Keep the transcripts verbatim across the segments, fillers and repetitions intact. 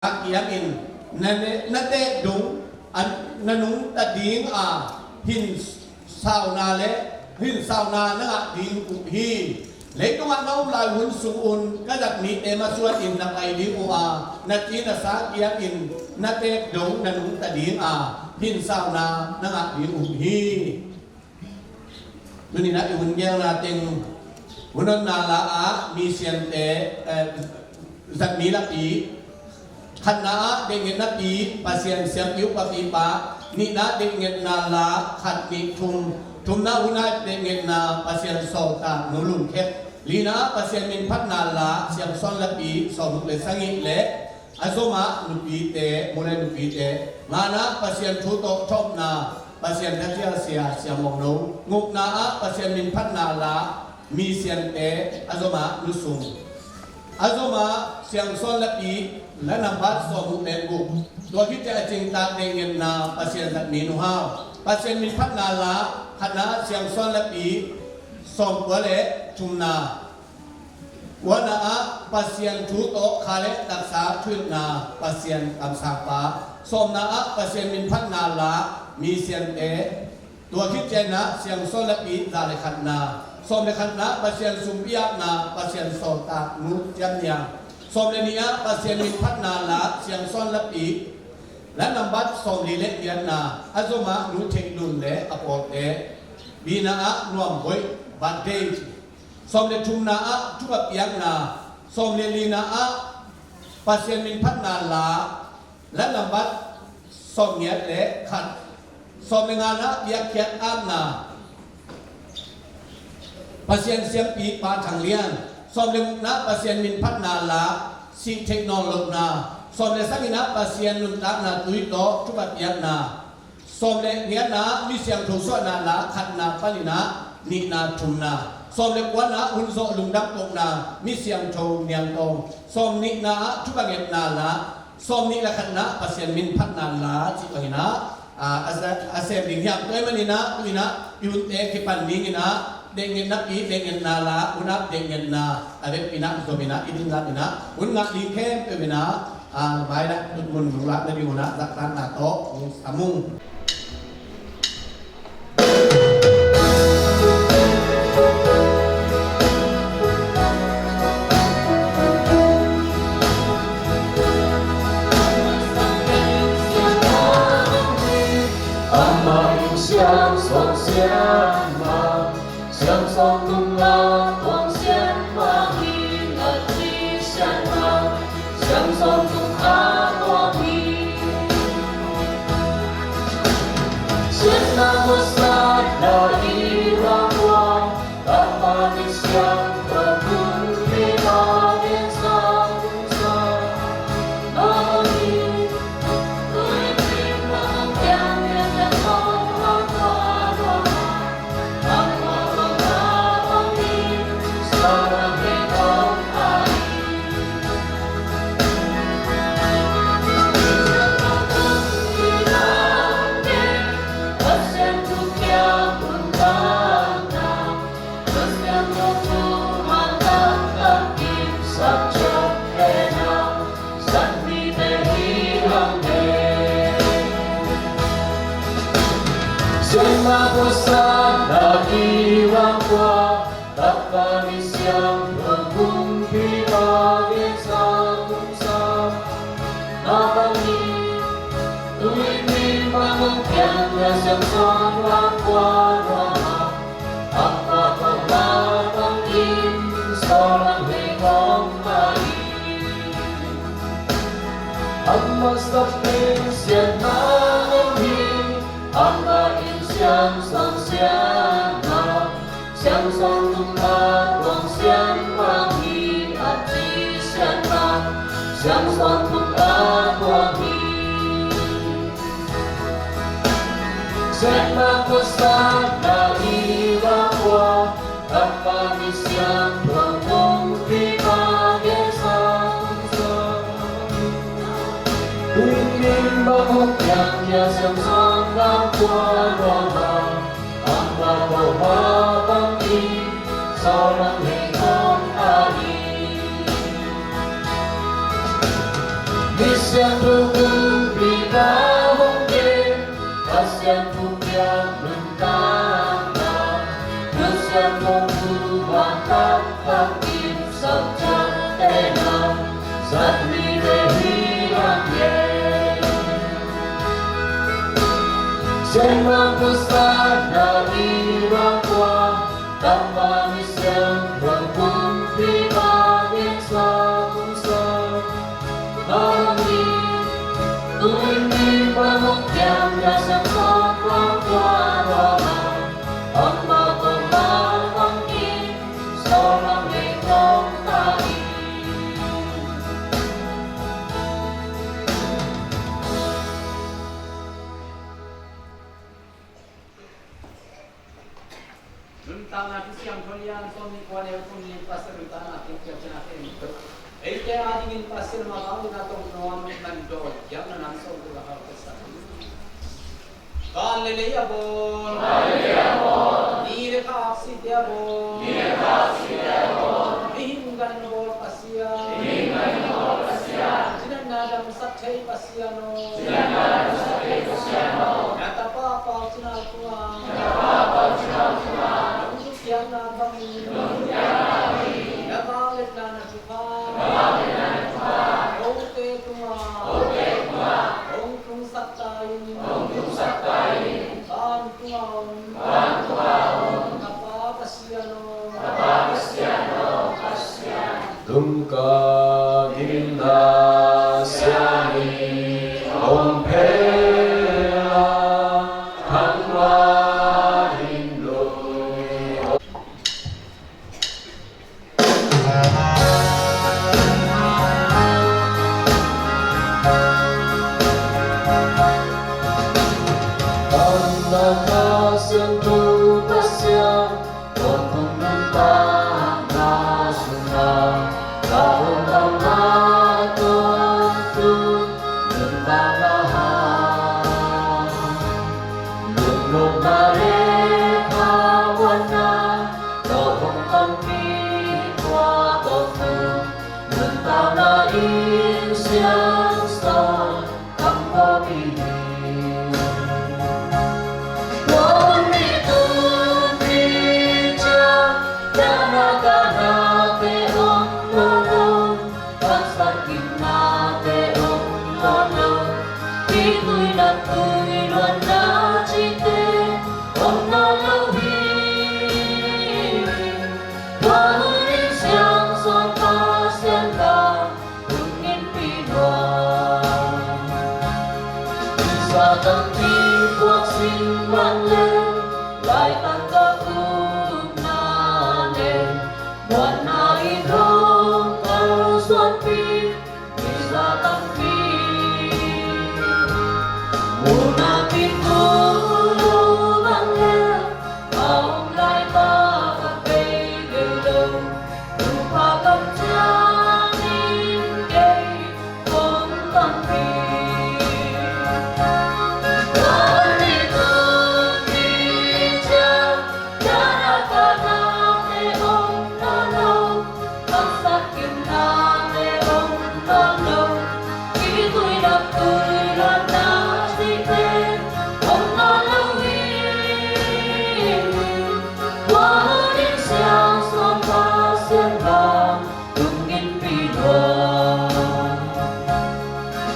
a kiangin na, na teh dong a na nungta ding a, hin sauna le, hin sauna na ngah ding uh hi. Leitungah na om lai hun sung un ka zat mite masuatin na pai ding uh a, na ci na sa kiangin na teh dong na nungta ding a, hin sauna na ngah ding uh hi. Tuni-in ah i hun gelna teng, hun honna la ah mi siamte, eh, zat mi lapi, khatna ah deihngetna pi Pasian siampi upa pipa, nihna ah deihngetna la khat nih thum, thumna hun ah deihngetna Pasian sawltak Nu Lun Khet, lina ah Pasian minphatna la Siangsawn Lapi, sawmguk le sagih le a zom ah nupite, mu le nupite, ngana ah Pasian thu tawh thawhna Pasian Thathial Sia, Sia Mawng No, gukna ah Pasian minphatna la mi siamte, a zom ah Nu Sung, a zom ah Siangsawn Lapi, la nambat sawmguk le guk. Tua khit ciang a cingtak deihngetna Pasian zat mi Nu Hau, Pasian minphatna la khatna ah Siangsawn Lapi, sawmkua le thumna. Kuana ah Pasian thu tawh kha le taksa thuhilhna Pasian kamsangpa. Sawmna ah Pasian minphatna la mi siamte. Tua khit ciangin ah Siangsawn Lapi za le khatna. Sawm le khatna ah Pasian sumpi-akna Pasian sawltak Nu Ciam Niang. Sawm le nih ah Pasian minphatna la Siangsawn Lapi, la nambat sawmli le giatna, a zom ah Nu Theih Lun le a pawlte. Lina ah Nuam Hoih, birthday. Sawm le thumna ah thupha piakna. Sawm le lina ah Pasian minphatna la, la nambat sawmgiat le khat. Sawm le ngana ah biakpiak apna, Pasian siampi Pa Thang Lian. Sawm le gukna ah Pasian minphatna la, sih theih nawn lohna. Sawm le sagihna ah Pasian nuntakna tui tawh thupha piakna. Sawm le giatna ah mi siangtho suahna la khatna panin ah nihna thumna. Sawm le kuana ah hun zawh lungdam kohna mi siangtho Niang Tawng. Sawmnihna ah thupha ngetna la, sawmnih le khatna ah Pasian minphatna la cih bangin ah, a, a, a sem ding hiam. Tua ahih manin ah, tu-in ah i hunte kipan dingin ah, deihngetna pi, deihngetna la, hun ah deihngetna a vekpi-in ah zom in ah, i ding lam in ah, hun ngah ding khempeuh in ah, a, mai-ah tutmun nung lakna ding hun ah, zahtakna tawh hong sam ung. Pasian thu pumpi na hong kem, Pasian thu piak nuntakna, Pasian thu thu a taktak in, sawt ciangte na zat mite hi hang e. Siangtho puansak na i bang kua, Tapa mi siangtho pumpi bang en sa kum sa. Amen. Tuin mi bang hong kiam na siangtho kua kua lua ma, hong ba kua ma bang in, so bang ei kong ta in. Nuntakna Thusiangtho lian sawm nih kua neu thum nih, Pasian nuntakna teng piak ciangin a khempeuh eite adingin Pasian mah bang in a tong nuam man dawn, piakna nam sawm tuk a hau ka sa. Van le lei a bawl, van le lei a bawl, ni le kha aksite a bawl, ni le kha aksite a bawl, mihing gan in a bawl Pasian, mihing gan in a bawl Pasian, cinatna damsak thei Pasian aw, cinatna damsak thei Pasian aw, na tapa Pau Cin Hau tungah, na tapa Pau Cin Hau tungah, nong thupiakna bangin, nong thupiakna bangin, na vangliatna na thupha, na vangliatna na thupha, note tungah, note tungah, hong tungsak ta in, hong tungsak ta in, vantung a om, vantung a om, ka Pa Pasian aw, ka Pa Pasian aw, Pasian. Lungka gimna siangin hong phel a, thangvah in lui. Tangtang Kha Siangtho Pasian, tua tung nuntakna sungah, ka hong bang na tua tung nuntakna ha, lungnopna le khamuanna, tawh hong panpih tua tawh tung nuntakna in siangsawn kham khawm hi. Tua hun ni tun ni ciang, dahna kahnate om nawn lo, haksat gimnate om nawn lo, khitui naptui luanna cihte om nawn lo hi. Tua hun in siangsawn Pasian bang tungin pih nuam. Misa tampi puak sin bang le, laitak gah upna le, muanna in hong kalsuanpih misa tampi. Muhna pih tung lo bang le, a om laitak a bei gei lo, thupha gam ciangin kei kong panpih. Tua hun ni tun ni ciang, dahna kahnate om nawn lo, haksat gimnate om nawn lo, khitui naptui luanna cihte om nawn lo hi. Tua hun in siangsawn Pasian bang tungin pih nuam.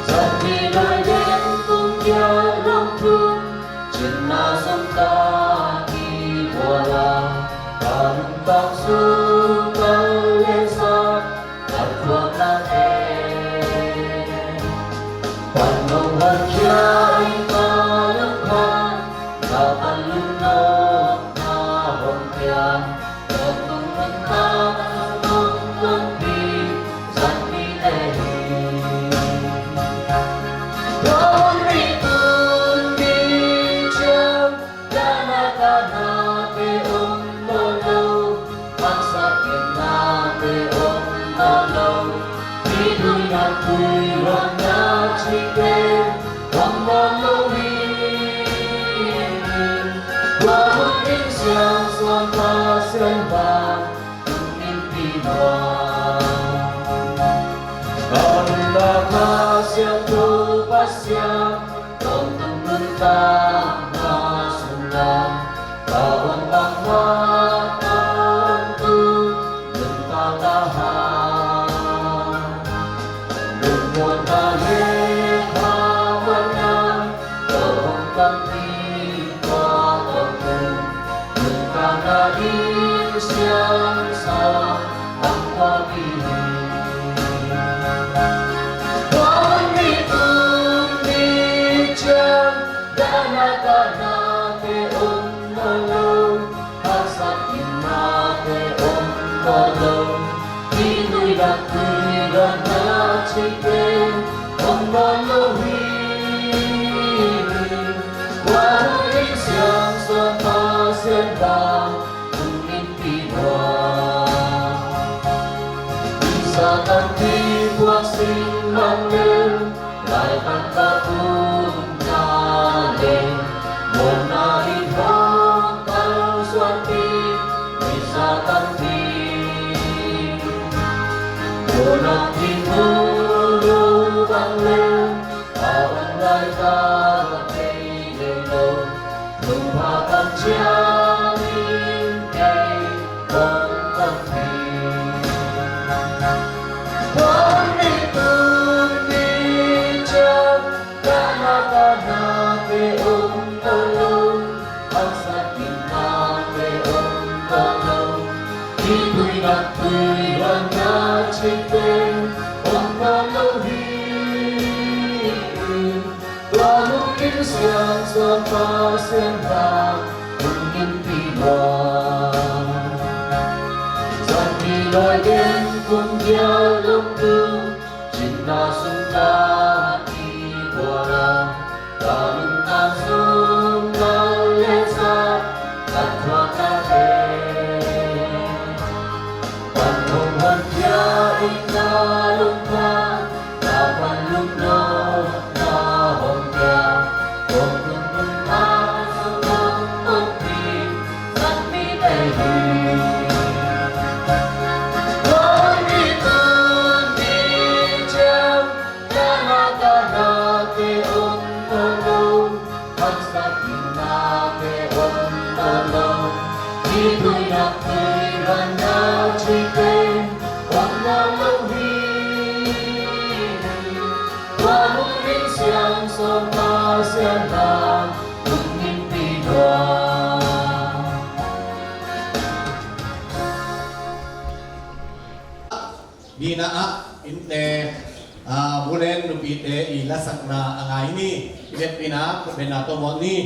Zan mi nuai den tung kiat lam tung, cinna sung ka kigual a, ka nuntak sung ka lensa, ka thuaknate pan nong honkhia in ka lungkham, na pan lungnopna hong piak, tua tung nuntakna hong tonpih Zan mite hi. Tua hun ni tun ni ciang, dahna kahnate om nawn lo, haksat gimnate om nawn lo, khitui naptui luanna cihte Siam tawntung nuntakna sungah, ka hong bang mah tawntung nuntak ka hau. Lungmuanna le thamuanna, ka hong panpih tua tawntung nuntakna ding siangsa tangkuapi hi. Tua hun ni tuni ciang, dahna kahnate om nawn lo, haksat kinnate om nawn lo. Kitui daktui luanna cihte om nawn lo hi. Tua hun in siangsa Pasian bang hong ngetpih lua. Visa tampi puak sin bang lel, laitak ka tung ta leh, muanna in hong kalsuanpih visa tampi. Muanna in hong lo bang lel, a hong laitak a kei lei lo. Nungpha kamciam in kei hong panpih. Tua hun ni tuni ciang, dahna kahnate om nawn lo, haksat kinnate om nawn lo. Kitui daktui luanna cihte om nawn lo hi. Tua hun in siangsa Pasian bang hong ngetpih lua. Zanni lawi gen kum giat lawmtu, cinna sung ka kikual a, ka lungtang sung ka letsat, ka thuak ka te. Pan hong honkhia in ka lungtang, ka pan lungdamna hong pia, hong lungdam na hong honpi, Sangpi te hi. Hong hi tun hi ciang, dahna kahnate om nawn lo, haksat kinnate om nawn lo. Kitui daktui luanna cihte om nawn lo hi. Tua hun in siangsa Pasian bang hong ngetpih lua. Nihna ah innte, ah, bulen nupite i lasakna a ngai ni. I vekpi-in ah khutbetna tawh mawh ni.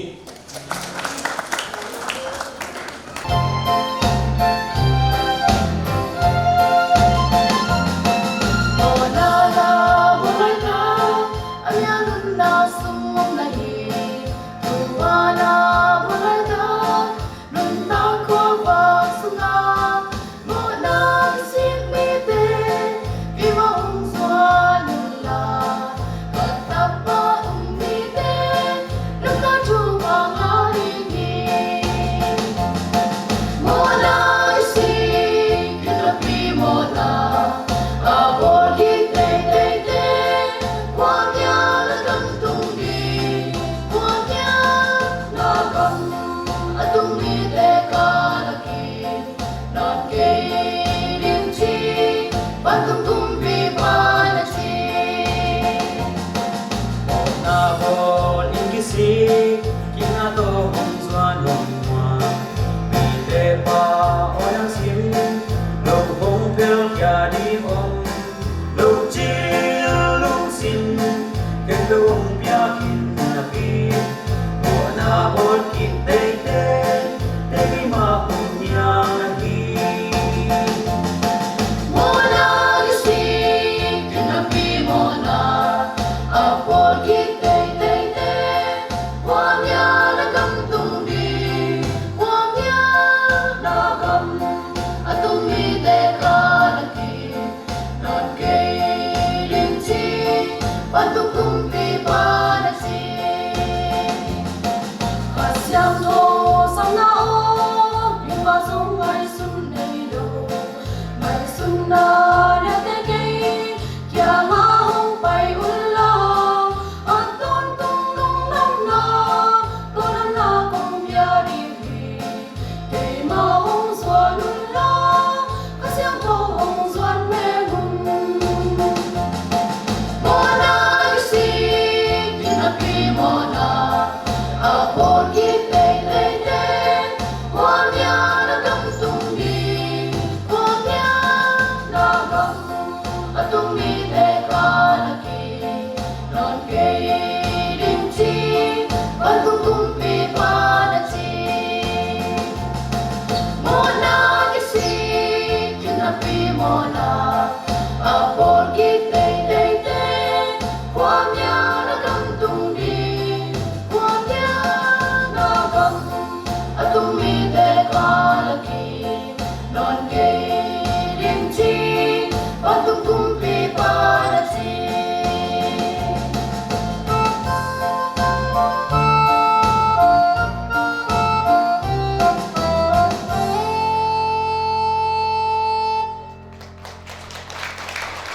Nawn kei lim ci, vantung kumpipa na ci. Mawhna bawl in kisik, kina tawh hong zuan hong muang. Mite pa aw nang sim, lo hong pelh kia ding om. Lo cil lungsim, khempeuh hong piak in napi. Mawhna bawl kik teite, te mah hong nial ahi. Mawhna kisik in napi mawhna, a bawl kik teiteite. Kua nial na gam tung ding, kua nial na gam a tung mite ka na ki. Nawn kei lim ci, vantung kumpipa na ci. Kha Siangtho samna aw, mipa zong ngaihsun nei lo. Ngaihsutna liate kei kiangah hong pai un la, a Nawn kei ding ci, vantung kumpipa na ci. Mawhna kisik in a pi mawhna a pawl kik teiteite, khuamial a gam tung ding, khuamial a gam a tung mite kal a ki. Nawn kei ding ci, vantung kumpipa na ci.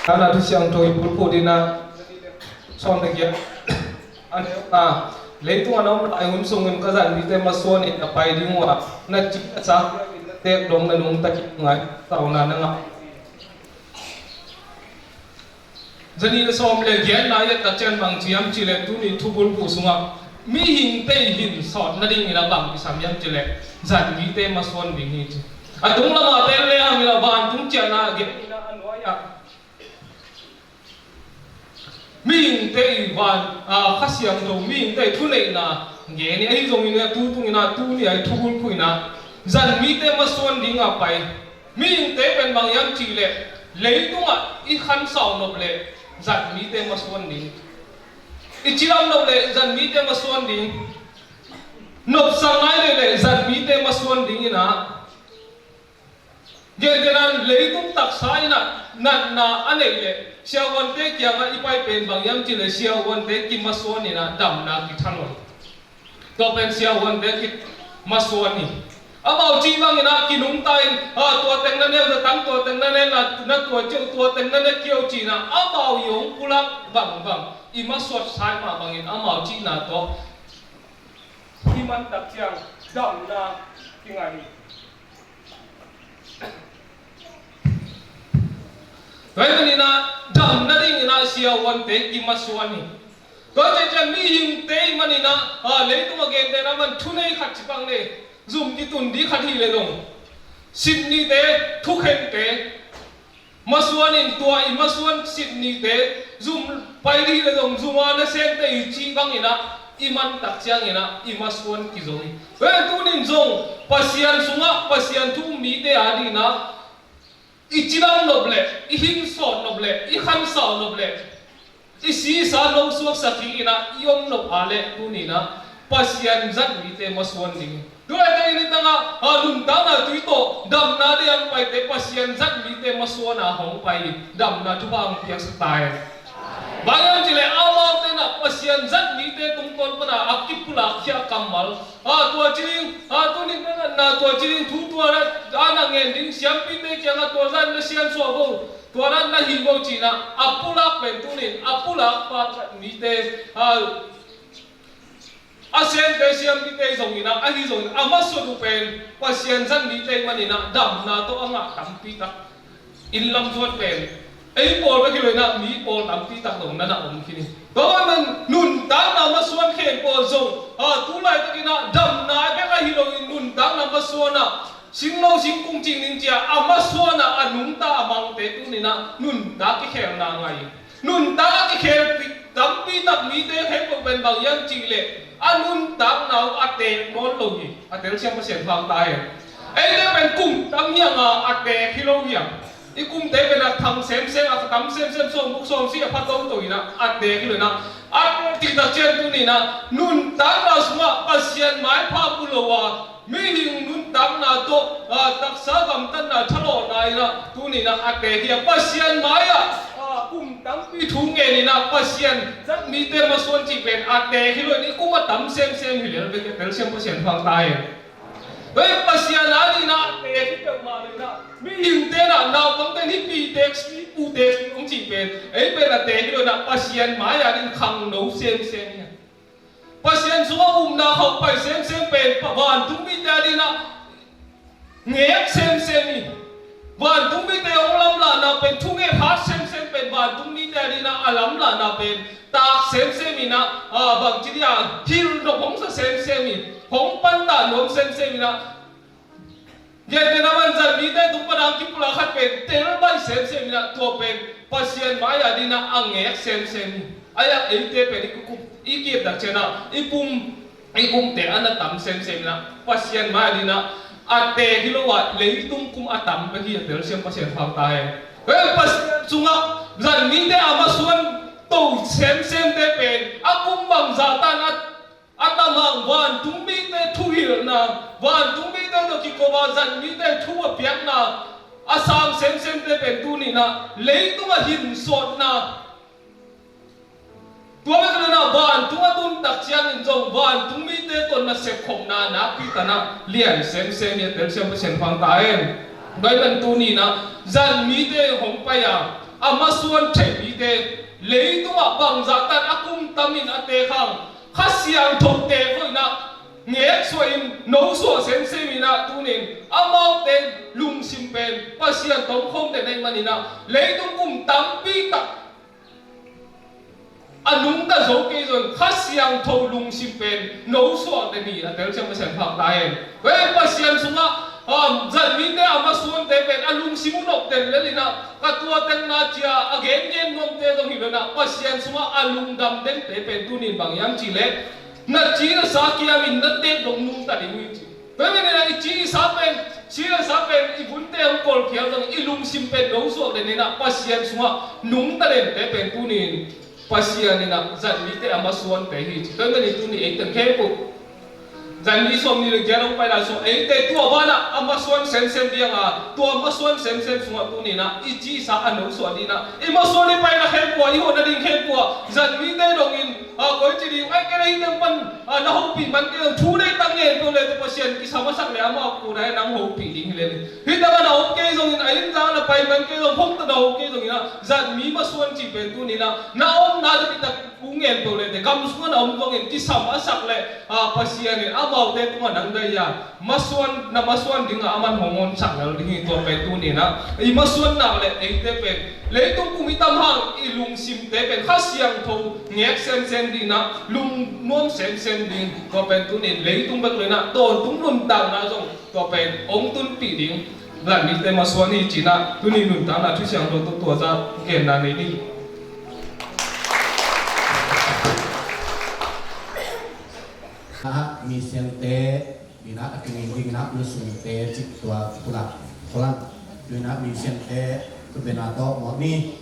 Kana Thu Siangtho i bulphuh dina sawm le giat. A neu a, leitung a na om lai hun sungin ka zat mite masuan in na pai ding uh a, na ci na sa, na teek dong na nungta kik ngai, sauna na ngah. Zani le sawm le giatna i et tak ciang bang ci hiam cih leh tuni thubulphuh sungah mihingte i hin sawt nadingin a bang kisam hiam cih leh zat mite masuan ding hi ci. A tung lamah tel le hangin a vantung ciahna gen in a nuai ah mihingte i van, a, Kha Siangtho, mihingte i thuneihna gen hi. Ahi zongin a tu tungin a tuni a i thubulphuh in a zat mite masuan ding a pai. Mihingte pen bang hiam cih leh leitungah i khansau nop leh zat mite masuan ding. I cidam nop leh zat mite masuan ding. Nopsak ngai leh leh zat mite masuan ding in a. Gentehna leitung taksa in a natna a neih leh siavuante kiangah i pai pen bang hiam cih leh siavuante kimasuan in a damna kithalon. Tua pen siavuante kimasuan hi. Amau cih bangin a kinungta in, a, tua teng na ne uh, na tang tua teng na ne, na, na tua ciau, tua teng na ne kiau ci-in a amau i hong pulak bangbang i masuat sai mah bangin amau cihna tawh i man tak ciang damna kingah hi. Tua ahih manin a damna dingin a siavuante kimasuan hi. Tua ciangciang mihingte i manin a, a, leitung a gentehna man thunei khat ci bang le zum kitun ding khat hi le zong Sydney-te thukhente masuan in tua i masuan Sydney-te zum pai dih le zong zuma nasemte i cih bangin a i man tak ciangin a i masuan kizo hi. Tua ahih manin tuni-in zong Pasian sungah Pasian thu um mite a dingin a i cidam nop leh i hinsawt nop leh i khansau nop leh i sisa lo suaksak hi in a i om nop a leh tuni-in a Pasian zat mite masuan ding hi. Tua ahih manin i tangah, a, nuntakna tui tawh damna ding a hong paite Pasian zat mite masuan a hong pai hi. Damna thupha hong piaksak ta hen. Bang hiam cih leh amaute in a Pasian zat mite tungtawn pan a a kipulak khia kammal, a, tua ci ding, a, tuni-in na natna tua ci ding, thu tua na, a, na ngen ding, siampite kiangah tua zah na siansuah bo, tua na na hih bo ci-in a a pulak pen tuni-in a pulak pa zat mite, a, a semte siampite zongin a, ahi zongin a masuat uh pen Pasian zat mite manin a damna tawh a ngah tampi tak. Inn lam zuat pen ei pawl bek hi lo in a mi pawl tampi tak dong na na om khin hi. Tua ahih manin nuntakna masuan khempeuh zong, a, tu laitakin a damna bek ahi lo in nuntakna masuan a singlo singkung cing ning ci a a masuan a a nungta a mangte tuni-in a nuntak kikhelna ngah hi. Nuntak a kikhel tampi tak mite khempeuh pen bang hiam cih leh a nuntakna uh a teek nawn lo hi. A telsiam Pasian pha ta hen. Eite pen kum tam hi hang a a teek hi lo hi hang. I kumte pen a thang semsem, a tam semsem, sawm guk sawm sagih a pha toto in a a teek hi lo in a. A teek cih tak ciang tuni-in a nuntakna sungah Pasian maipha pua lo a mihing nuntakna tawh, a, taksa gamtatna thalawhna in a tuni-in a a teek hi a, Pasian mai-ah, a, kum tampi thu ngen in a Pasian zat mite masuan cih pen a teek hi lo in i kum a tam semsem hi lel bek hi a, telsiam Pasian pha ta hen. Hei, Pasian a dingin a teek hi peuhmah lo in a mihingte in a naupangte in hih pi teek si, pu teek si hong cih pen ei pen a teek hi lo in a Pasian mai-ah dingin khangno semsem hi a. Pasian sungah upna khauh pai semsem pen pa vantung mite a dingin a ngek semsem hi. Vantung mite hong lamlahna pen thunget hat semsem pen vantung mite a dingin a a lamlahna pen taak semsem in a, a, bangci dih a hilh nop hong sa semsem hi. Hong pantah nuam semsem in a, gentehna man zat mite tung pan a kipulak khat pen tel baih semsem in a tua pen Pasian mai-ah dingin a a ngek semsem hi. Ahi a eite pen i kum, i kiptak ciangin ah i kum, i kumte a na tam semsem in ah Pasian mai-ah dingin ah a teek hi lo a leitung kum a tam bek hi a telsiam Pasian khang ta hen. Tua Pasian sungah zan mite a masuan to semsemte pen a kum bangzah tan a a tam hang vantung mite thuhilhna, vantung mite tawh kiko a zan mite thu a piakna a sang semsemte pen tuni in ah leitung a hinsawtna. Tua bek lo in ah vantung a tun tak ciangin zong vantung mite tawh nasep khopna nakpi takin ah lian semsem hi a telsiam Pasian khang ta hen. Tua ahih manin tuni in ah zan mite hong pai a a masuan theih mite leitung ah bangzah tan a kum tam in a teek hang Kha Siangtho teek lo in ah ngeksuah in nosuah semsem in ah tuni in amaute lungsim pen Pasian tawh om khawm den ahih manin ah leitung kum tampi tak a nungta zo kei zong Kha Siangtho lungsim pen nosuah den hi a telsiam Pasian khang ta hen. Tua Pasian sungah um, zan mite a masuante pen a lungsim uh nop den lel in ah ka tua teng na ci a a gengen nuamte zong hi lo in ah Pasian sungah a lungdam dente pen tuni in bang hiam cih leh na ci na sa kiam in na teek dong nungta ding uh hi ci. Tua ahih manin ah i ci i sa pen, ci le sa pen i vunte hong kawlkhial zong i lungsim pen nosuak den in ah Pasian sungah nungta dente pen tuni in Pasian in ah zan mite a masuante hi ci. Tua ahih manin tuni ei teng khempeuh zan mi sawmnih le giat hong pai lai sung eite tua banah a masuan semsem ding a, tua masuan semsem sungah tuni in ah i ci i sa a nosuah ding in ah i masuan i paina khempeuh ah i hoh nading khempeuh ah zan mite dongin a koi ci ding ai kei le hi teng pan a na hopih man kei zong thu deih tak ngen peuh le teh Pasian kisam a sak le amau kut ah nang hopih ding hi le le. Hi teng a na om kei zongin a inn zang a na pai man kei zong hong tawh na hopih kei zongin ah zan mi masuan cih pen tuni in ah na omna tawh kitak kung ngen peuh le teh gam sungah na om zongin kisam a sak le a Pasian in amaute tungah nang dai a masuan na masuan ding a aman hong honsak lel ding hi tua pen tuni in ah i masuan nak le eite pen leitung kum i tam hang i lungsimte pen Kha Siangtho ngek semsem ding in ah lungnuam semsem ding tua pen tuni in leitung bek lo in ah tawntung nuntakna zong tua pen hong tunpih ding zan mite masuan hi ci in ah tuni nuntakna thu siangtho tua zah genna nei ding. Ah, mi siangte, mi na a kingin ding na mi sungte cik tua pula. Pulang, mi na mi siangte, tu bena to mo ni.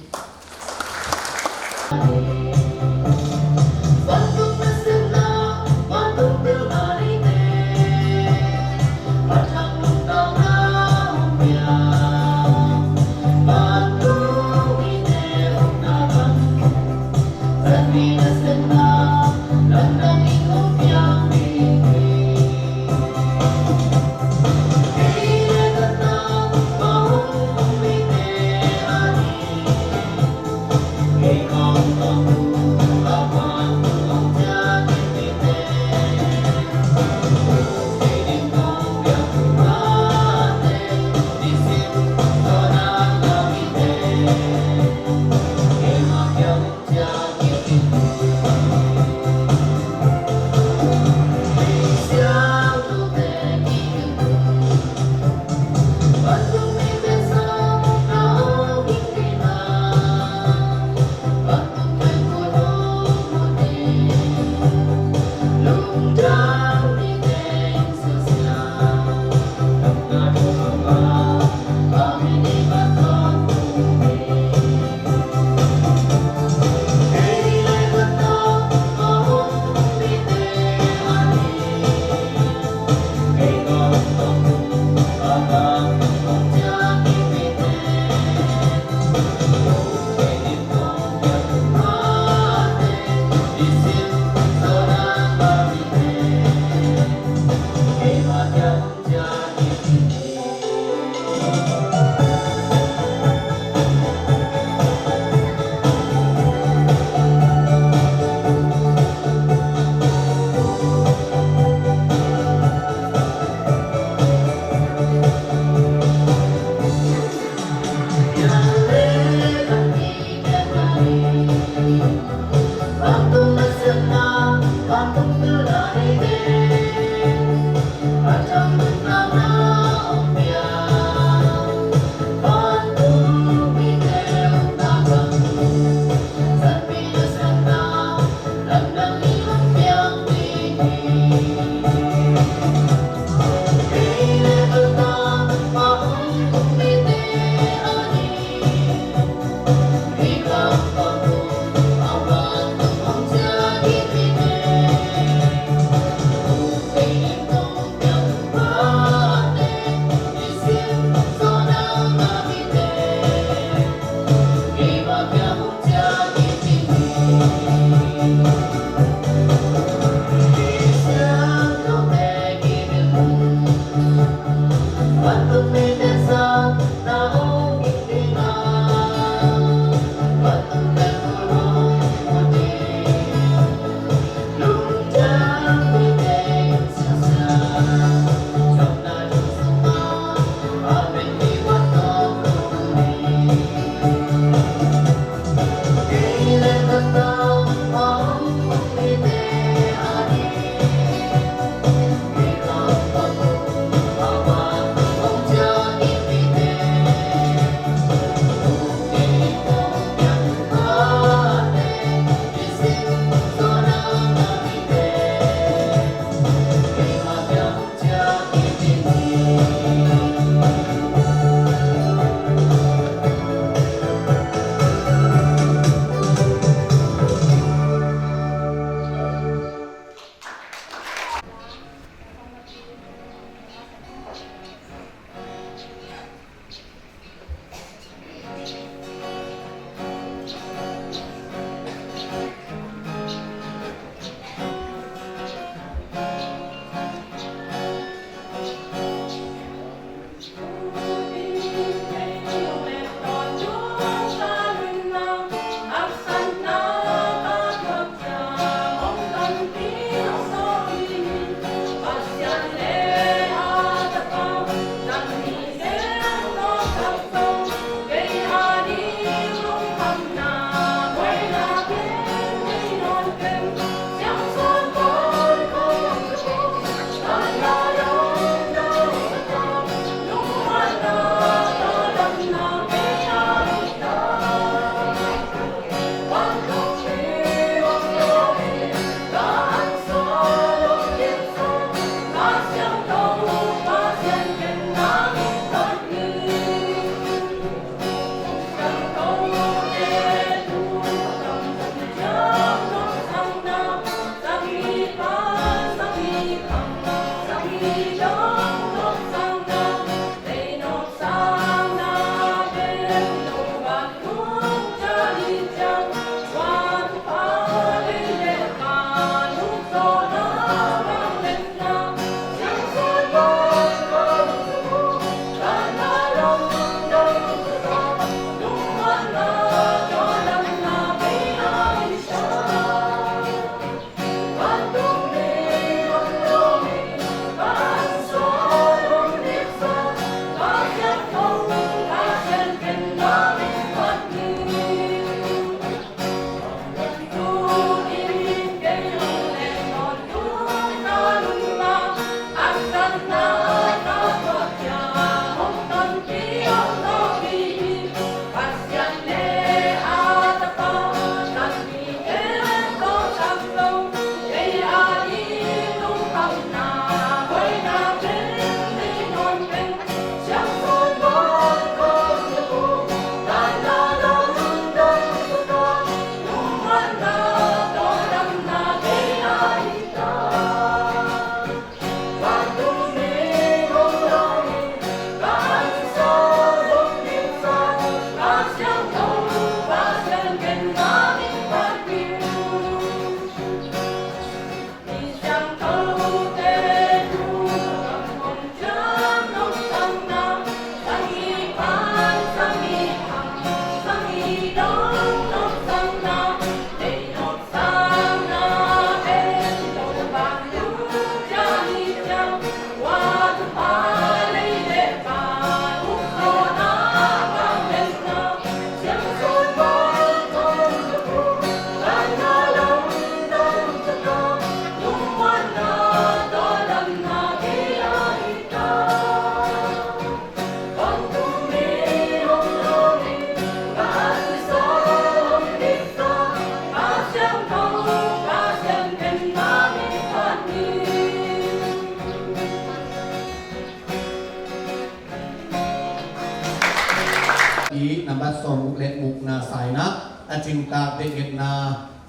Muk le mukna saina, a cingtak dehngetna,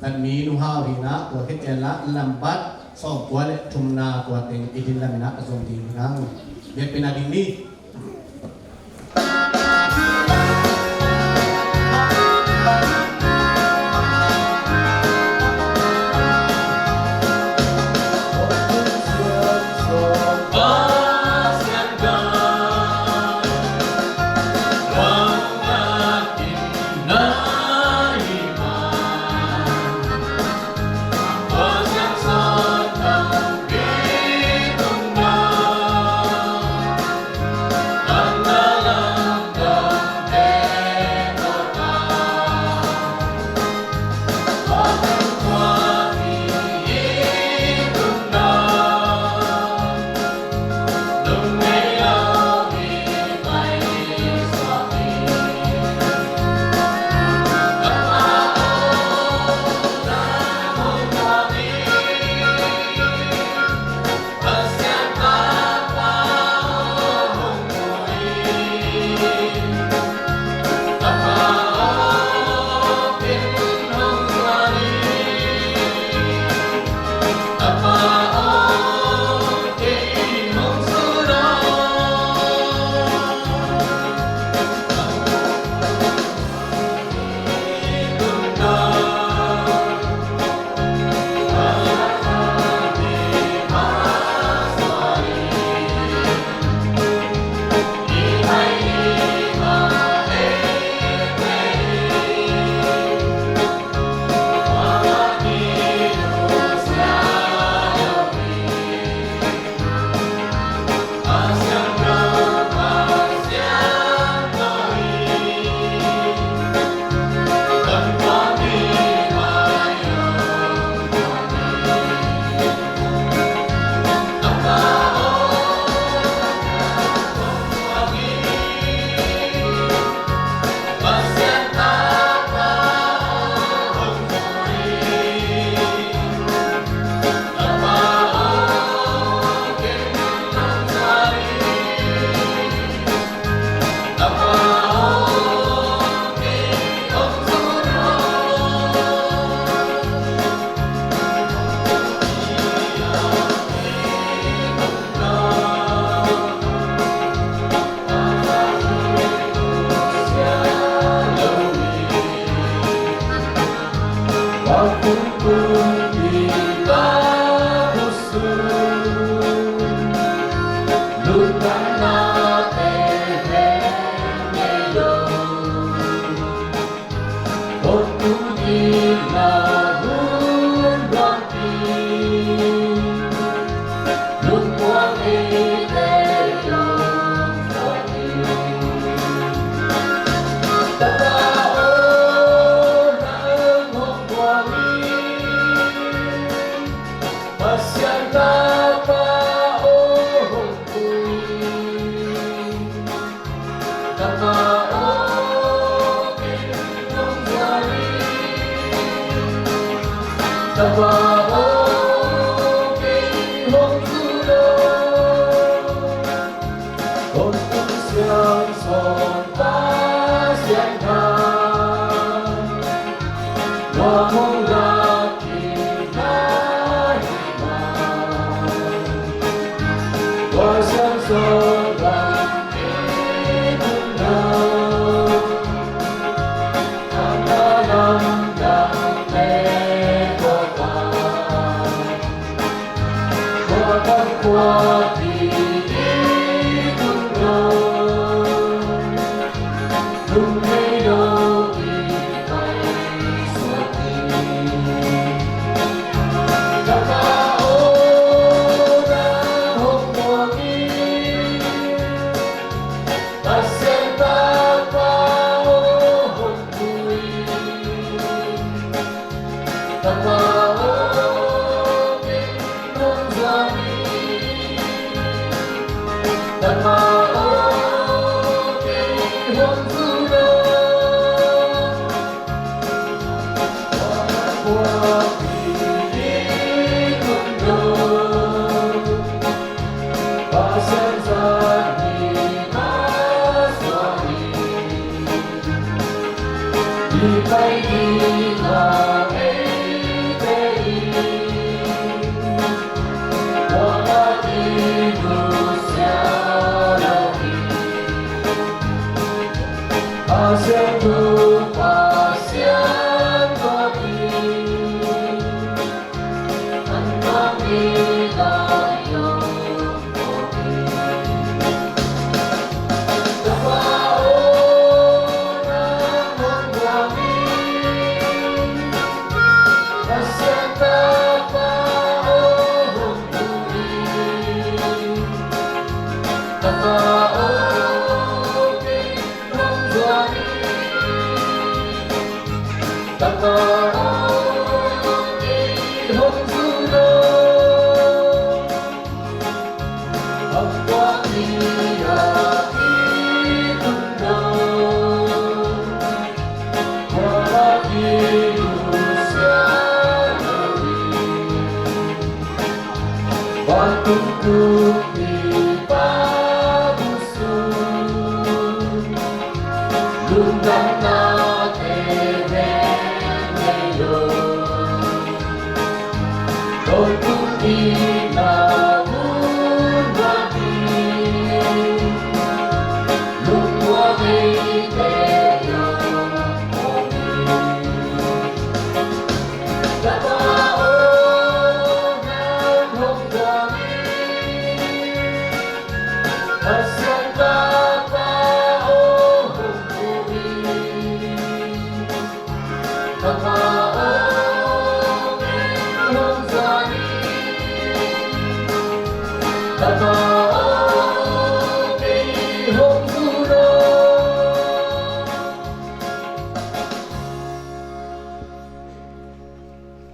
natmi nuhau hina, tua khit ciang la lambat sawmkua le thumna tua teng i din lamin ah a zom ding hi hang. Biakpiakna ding ni.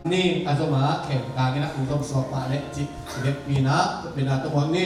Ni a zom a khen kangin a kung zom sawpa le cik liakpi na pina tumuang ni.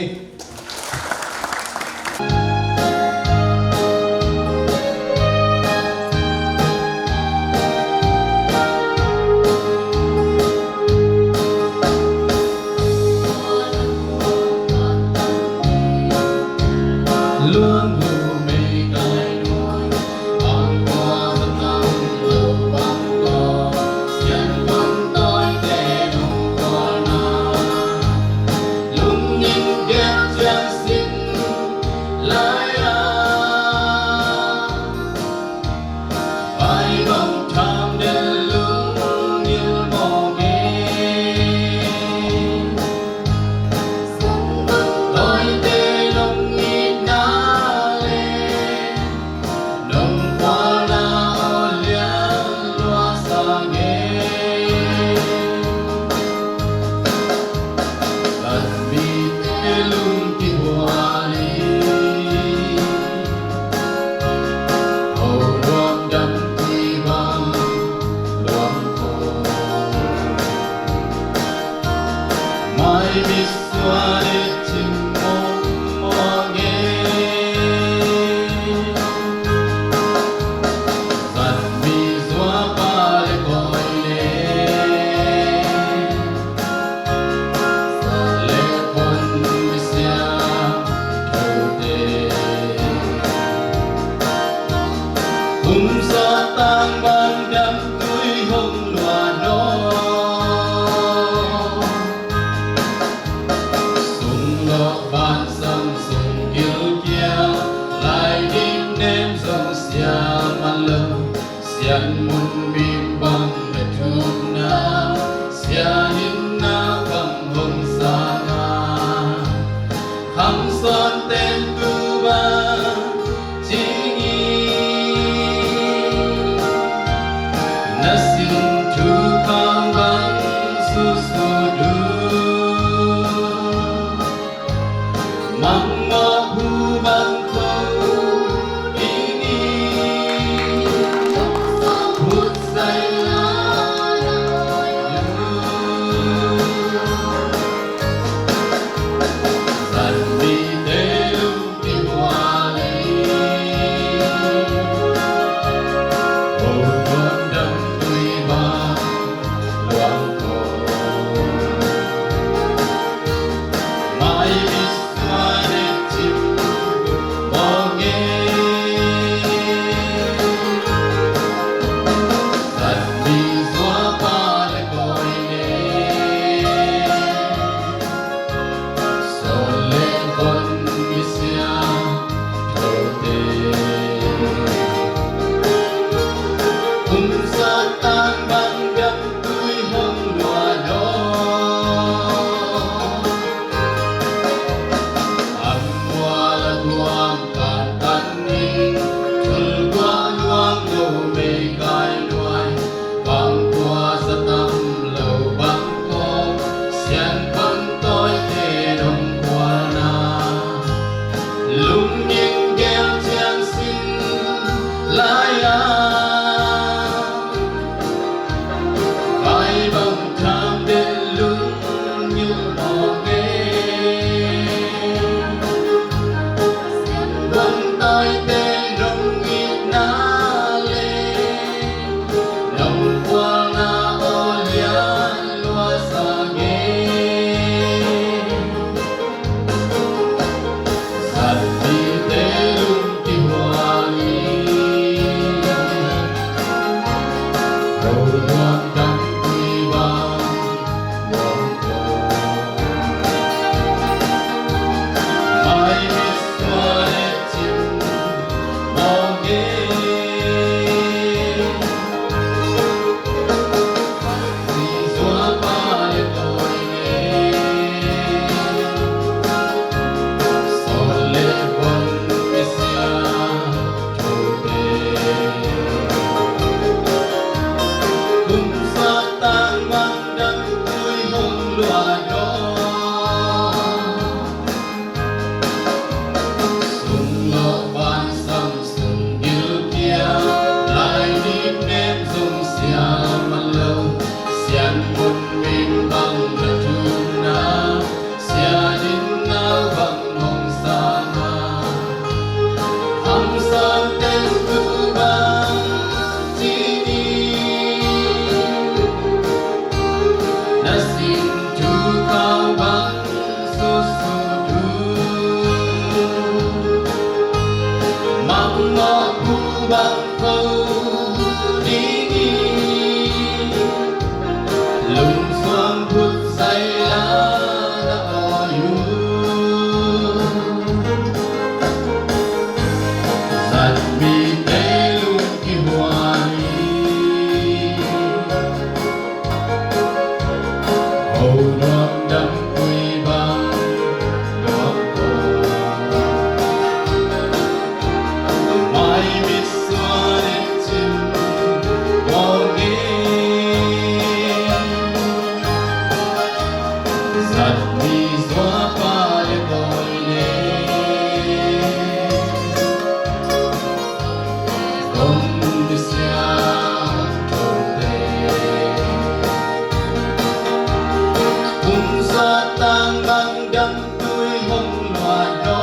Sunglawh vansam sung gilkial, Lainik nem zong siam a lo, Sian mun meng bang na tun na, Sian in nau bang hong sang a, hamsang teng tu bang ci ni, na sin tu kau bang susu tu, mangmah bu bang ko ding i, lungsuang put sai la na aw yu. Zat mite lung kihuai, ho nuam dam kui bang nuam ko. Mai mit suan et cin mawng e. Zat mi zua pa le bawi le, kong bisia hong thong te. Kum sa tang bang dam tui hong luat lo.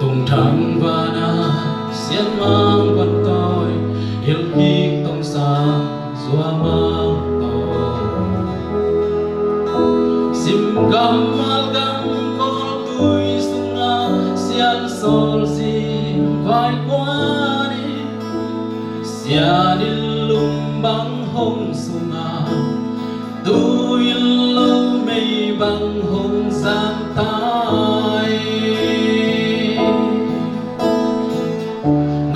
Tungthang vana Sian Mang Van Tawi, hilh kik tong sang Zua Mang Tawi. Sim gam mal gam kawl tui sungah Sian Sawl Zing vai kuan in, Sian in lung bang hong sungah, tu in lo mei bang hong zang tai.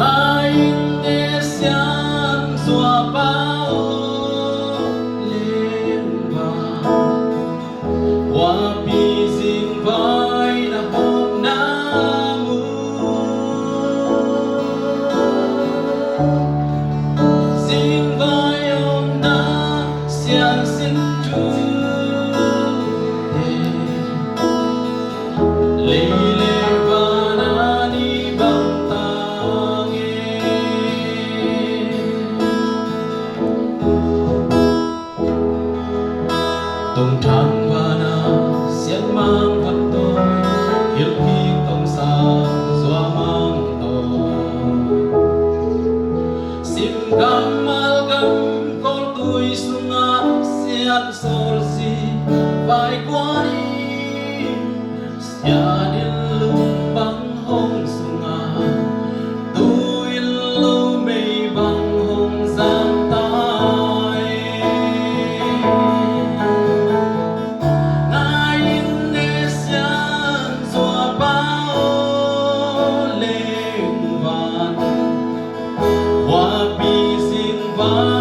Ngai in e Sian Zua pa aw leng bang, Huapi zing vai na hawm na mu. Zing vai om na sian sin tu te, lei le van a ni bang ta nge. Tungthang vana Sian Mang Van Tawi, hilh kik tong sang Zua Mang Tawi. Sim gam mal gam kawl tui sungah Sian Sawl Zing vai kuan in, Sian in lung bang hong sungah, tu in lo mei bang hong zang tai. Ngai in e Sian Zua pa aw leng bang, Huapi zing vai